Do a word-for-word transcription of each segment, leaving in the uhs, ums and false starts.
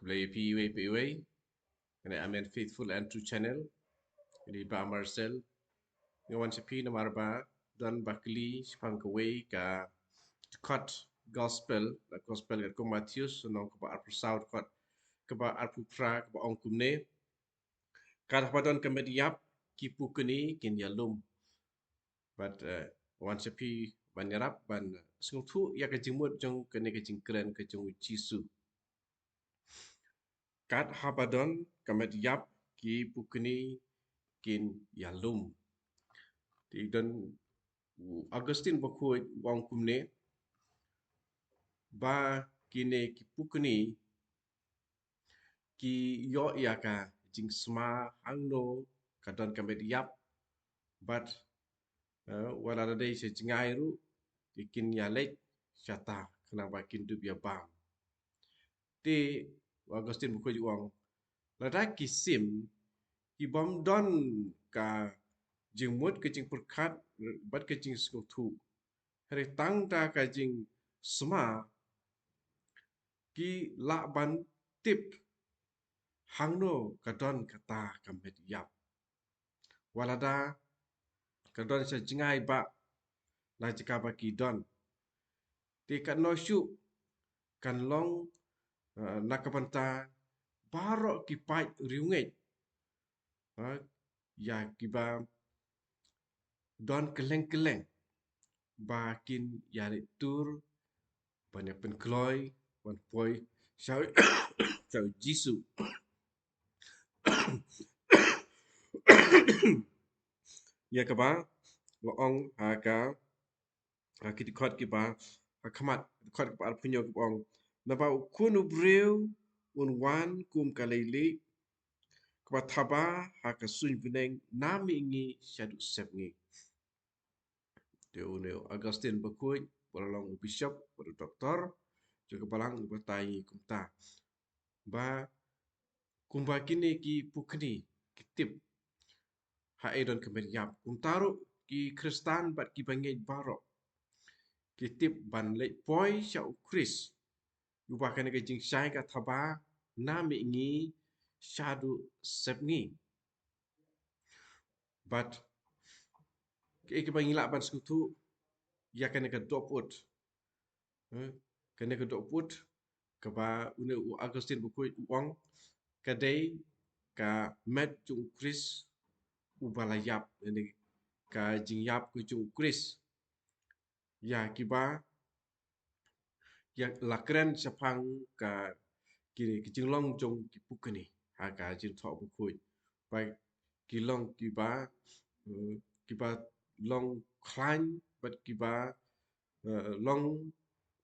Khublei ïa phi iwei pa iwei. Kane Amen Faithful and True Channel. Kane Bah Marcel. Nga wan sha phi namar ba don ba kylli shaphang kawei ka dkhot gospel, la gospel katkum u Mathaios, lynnong kaba arphew saw, dkhot kaba arphew phra, kaba ong kumne: Kat haba don ka met ïap, ki pukni kin ïalum. Bad, eh, wan sha phi ban ïarap ban sngewthuh ïa ka jingmut jong kane ka jingkren ka jong u Jisu. Kat haba don ka met ïap, ki pukni kin ïalum. Te don u Augustine Bakhuid u ong kumne, ba kine ki pukni ki ïoh ïa ka jingsma hangno ka don ka met ïap, bad, eh, wat la dei sha jngai ruh, te kin ïaleit shata khnang ba kin dup ïa bam. Te u Augustine Bakhuid u ong, lada ki sim, ki bym don ka jingmut, ka jingpyrkhat bad ka jingsngewthuh, hynrei tang da ka jingsma ki lah ban tip hangno ka don kata ka met ïap. Wat lada ka don sha jngai bah, la jaka ba ki don. Te katno shuh kan long, eh, na ka bynta baroh ki paid riewngeit, eh, ïa kiba don kylleng kylleng ba kin ïaleit tur ban ïa pynkloi, ban poi sha, sha u Jisu. Ïa kaba la ong ha ka, ha ki dkhot kiba ha khmat, dkhot kaba arphew hynñiew, kaba ong, naba u Khun u briew un wan kum ka leilieh, kaba thaba ha ka suiñ bneng, na mihngi shaduh sepngi. Te une u Augustine Bakhuid, uba la long u bishop, uba la doktor jong ka balang, u batai kumta, ba kumba kine ki pukni ki tip haei don ka met ïap, kumta ruh ki Khristan bad kiba ngeit baroh ki tip ban leit poi sha u Khrist, uba kane ka jingshai ka thaba na mihngi shaduh sepngi. Bad kaei kaba ngi lah ban sngewthuh ïa kane ka dohnud? Eh, kane ka dohnud kaba une u Augustine Bakhuid u ong, ka dei ka met jong u Khrist uba la ïap, lane ka jingïap ka jong u Khrist. Ïa kiba, ïa la kren shaphang ka, ki, ki jinglong jong ki pukni ha ka Jingthoh Bakhuid, ba ki long kiba, eh, kiba long khlaiñ bad kiba, eh, long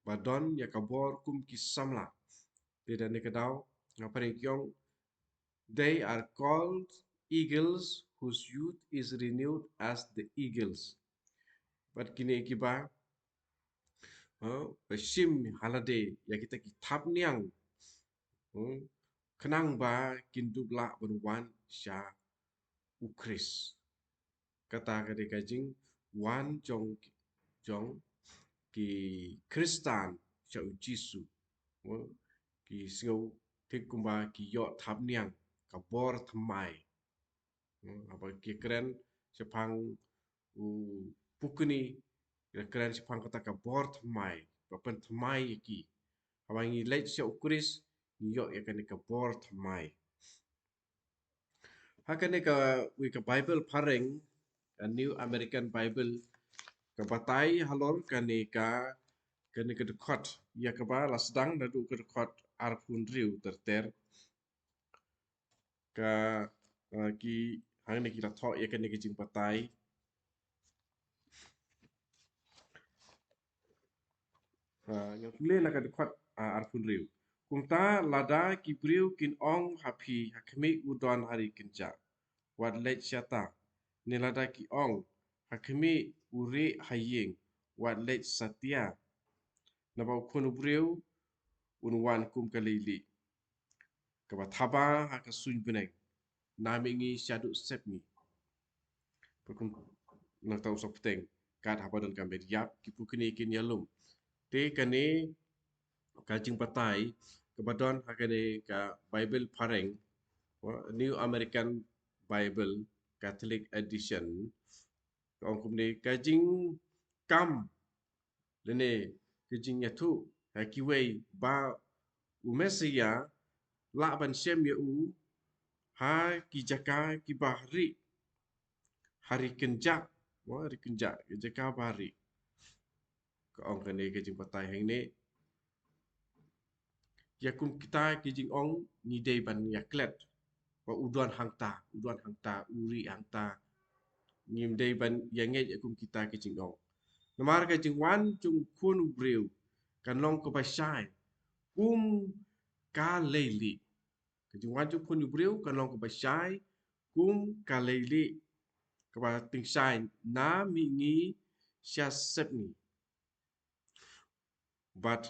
ba don ïa ka bor kum ki samla. Te da ne ka daw nga pyrshang ki ong, they are called eagles whose youth is renewed as the eagles. Bad kine kiba, eh, ba shim ha lade ïa kita ki thapniang, hmm, khnang ba kin dup lah ban wan sha u Khrist. Kata ka dei ka jingwan jong, jong ki Khristan sha u Jisu. Mo, ki sngew thik kumba ki ïoh thapniang, ka bor thymmai. Mo, haba ki kren shaphang u pukni, ki kren shaphang kata ka bor thymmai, ba pynthymmai ïa ki. Haba ngi leit sha u Khrist, ngi ïoh ïa kane ka bor thymmai. Ha kane kawei ka Baibl phareng, ka New American Bible, ka batai halor kane ka, kane ka dkhot, ïa kaba la sdang naduh ka dkhot arphew hynriew ter ter. Ka, eh, ki, hangne ki la thoh ïa kane ka jingbatai. Ah, ngan pule na ka dkhot, ah, arphew hynriew. Kumta lada ki briew kin ong ha phi, ha khmih u don ha ri kynjah, wat leit shata. Ne lada ki ong ha khmih u rieh ha ïing, wat leit satia. Naba u Khun u briew un wan kum ka leilieh, kaba thaba ha ka suiñ bneng, na mihngi shaduh sepngi. Pyrkhat nangta u sa bteng, kat haba don ka met ïap, ki pukni kin ïalum. Te kane ka jingbatai kaba don ha kane ka Baibl phareng, New American Bible, Catholic Edition, ka ong kumne, ka jingkam lane ka jingïathuh ha kiwei ba u Messaïah lah ban shem ïa u ha ki jaka kiba rieh, ha ri kynjah, ha ri kynjah, ki jaka ba rieh. Ka ong kane ka jingbatai hangne, ïa kum kita ki jingong ngi dei ban ïaklet ba u don hangta, u don hangta, u rieh hangta. Ngim dei ban ïa ngeit ïa kum kita ki jingong. Namar ka jingwan jong u Khun u briew kan long kaba shai kum ka leilieh. Ka jingwan jong u Khun u briew kan long kaba shai kum ka leilieh, kaba tyngshai na mihngi sha sepngi. Bad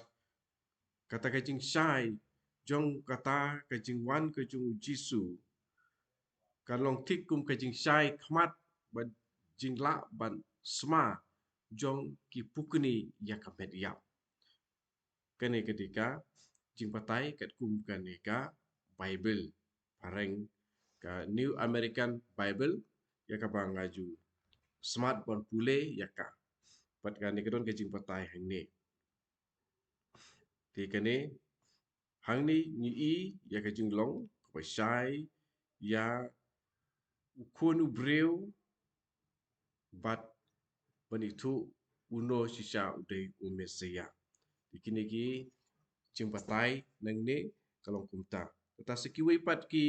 kata ka jingshai jong kata ka jingwan ka jong u Jisu kan long thik kum ka jingshai khmat bad jinglah ban sma jong ki pukni ïa ka met ïap. Kane ka dei ka jingbatai katkum kane ka Baibl phareng, ka New American Bible, ïa kaba nga ju smat ban pule ïa ka. Bad kane ka don ka jingbatai hangne. Te kane hangne ngi i ïa ka jinglong kaba shai ïa u Khun u briew bad ban ithuh uno shisha u dei u Messaïah. Te kine ki jingbatai nangne ka long kumta. Kata sa kiwei pat ki,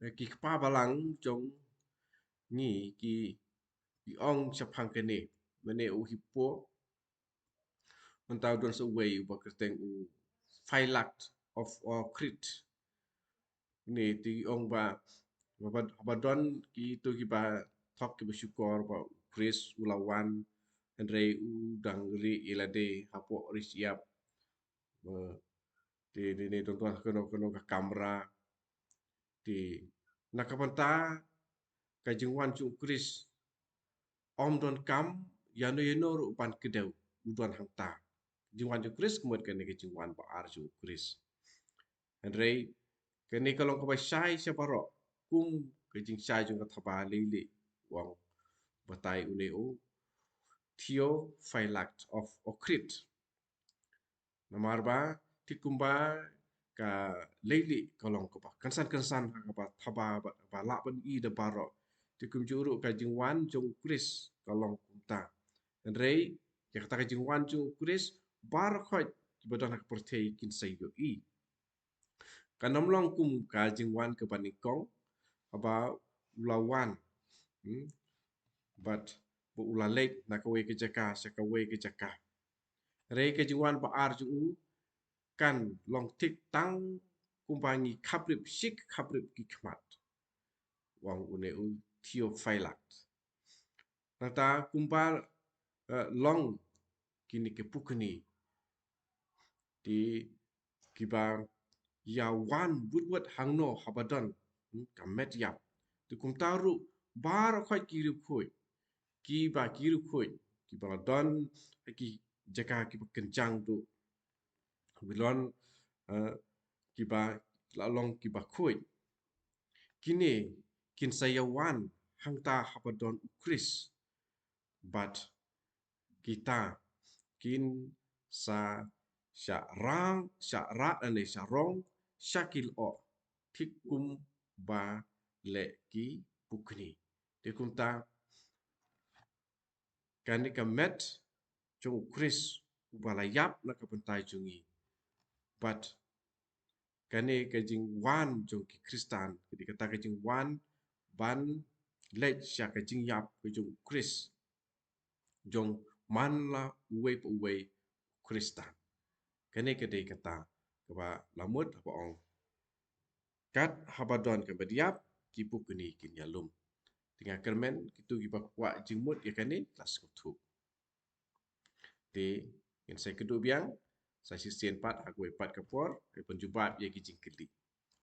eh, ki kpa balang jong ngi ki, ki ong shaphang kane, mane u Hippo, mynta u don sa uwei uba kyrteng u Phylak of Ohrid. Une te ong ba, ba, ba, ba don kito kiba thok kiba shukor ba u Khrist u la wan, hynrei u dang rieh ïa lade hapoh ri shyiap. Ba, te, te ne don, don kano kano ka kamra. Te na ka bynta ka jingwan jong u Khrist, ym donkam ïano ïano ruh ban kdew, u don hangta. Jingwan jong u Khrist ka mut kane ka jingwan ba ar jong u Khrist. Hynrei kane ka long kaba shai sha baroh kum ka jingshai jong ka thaba leilieh, u ong, batai une u Theophylact of Ohrid. Namar ba thik kumba ka leilieh ka long kaba kynsan kynsan ha kaba thaba ba, ba lah ban i da baroh. Thik kumjuh ruh ka jingwan jong u Khrist ka long kumta. Hynrei ïa kata ka jingwan jong u Khrist baroh khoit kiba don ha ka pyrthei kin sa ïohi. Kan ym long kum ka jingwan kaba nyngkong, haba u la wan, hmm, bad ba u la leit na kawei ka jaka sha kawei ka jaka. Hynrei ka jingwan ba ar jong u kan long thik tang kumba ngi khaprip shi khaprip ki khmat, u ong une u Theophylact. Nangta kumba, eh, long kine ki pukni, te kiba ïa wan wut wut hangno haba don, hmm, ka met ïap. Te kumta ruh baroh khoit ki riewkhuid, kiba ki riewkhuid kiba la don ha ki jaka kiba kynjang duh, kiba don, eh, kiba la long kiba khuid, kine kin sa ïa wan hangta haba don u Khrist. Bad kita kin sa shah rang, shah rah lane shah rong sha ki lyoh, thik kumba leh ki pukni. Te kumta kane ka met jong u Khrist uba la ïap na ka bynta jong ngi. Bad kane ka jingwan jong ki Khristan, ka dei kata ka jingwan ban leit sha ka jingïap ka jong u Khrist jong man la uwei pa uwei u Khristan. Kane ka dei kata kaba la mut haba ong, kat haba don ka met ïap, ki pukni kin ïalum. Te nga kyrmen kito kiba kwah jingmut ïa kane, la sngewthuh. Te ngin sa ïakynduh biang sa shisien pat ha kawei pat ka por, ban jubab ïa ki jingkylli.